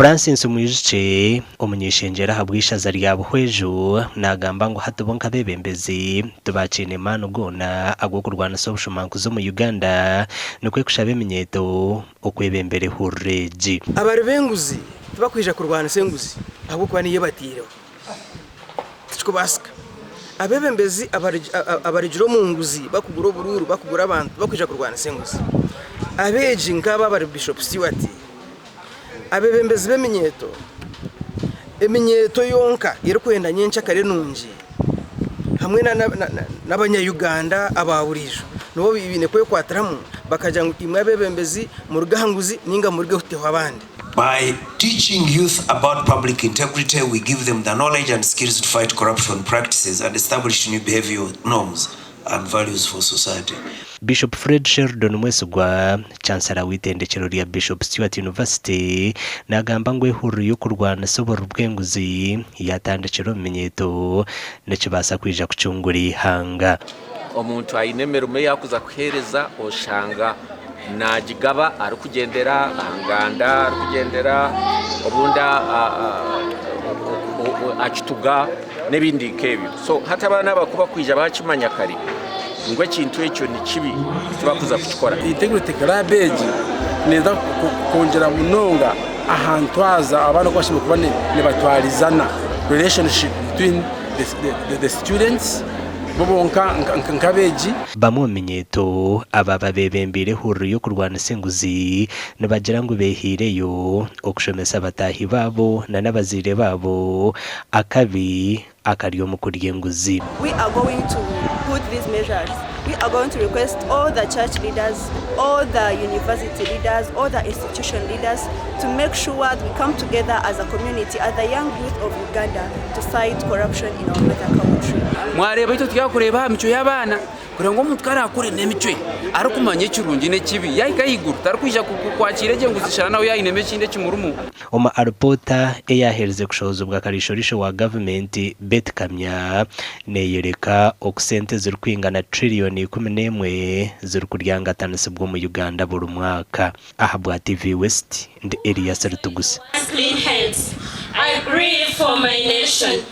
Francis Mwijukye, omuny'eishengyero ahabw'eishaza rya Buhweju nagamba ngu hati bo nk'abeebembezi tibakiine maani goona ag'okurwanisa obushumankuzi omu Uganda nikwo kushaba eminyeeto okwebembera ehururu egi. Abari b'enguzi tibakwija kurwanisa enguzi ahabw'okuba niyo ebataireho. Tikikubaasika. Abeebembezi abarugire omu nguzi barikugura oburuuru, barikugura abantu tibakwija kurwanisa enguzi. Abeegi nk'aba abari Bishop Stuart, abeebembezi b'eminyeeto, eminyeeto yonka erikwenda nyenkyakare nungi hamwe n'abanya-Uganda aba buriijo nibo baine kwekwatiramu bakagira ngu imwe abeebembezi muruge aha nguzi nainga murugeho tuteho abandi. By teaching youth about public integrity, we give them the knowledge and skills to fight corruption practices and establish new behavioral norms and values for society. Bishop Fred Sheldon Mwesigwa, Chancellor w'eitendekyero rya Bishop Stuart University nagamba ngu ehururu y'okurwanisa oburiri bw'enguzi yatandikira omu minyeeto nikibaasa kwija kucungura eihanga. Omuntu aine emirimo ei arikuza kuheereza oshanga naagigaba arikugyendera aha nganda, arikugyendera obundi aha kituga n'ebindi nk'ebyo. So hati abaana aba ku bakwija baakimanya kare ngu ekintu ekyo ni kibi tibakuza kukikora. Integrity Club egi neeza kwongyera munonga aha ntwaza abaana oku bashemereire kuba nibatwarizana, relationship between the students. Bo bonka nk'abeegi. Bamwe omu minyeeto abaaba beebembeire ehururu y'okurwanisa enguzi nibagira ngu beehaireyo okushomesa bataahi baabo na n'abazaire baabo akabi akari omu kurya enguzi. We are going to put these measures, we are going to request all the church leaders, all the university leaders, all the institution leaders to make sure we come together as a community, as the young youth of Uganda to fight corruption in our mother country. Mwareeba itwe twakureeba aha micwe y'abaana kureba ngu omuntu ku araakure n'emicwe arikumanya ekirungi n'ekibi yaahika ahaiguru tarikwija kwakiira egyo enguzi shana nawe yaaba ainemu ekindi ekimurimu. Omu alipoota eyaaherize kushohozibwa Kariishorisho wa gavumenti Beti Kamya neeyoreka oku sente ezirikwingana tiririyoni 11 zirikuryangatanisibwa omu Uganda buri mwaka. Ahabwa TV West, ndi Elias Rutuguse. Clean hands. I grieve for my nation.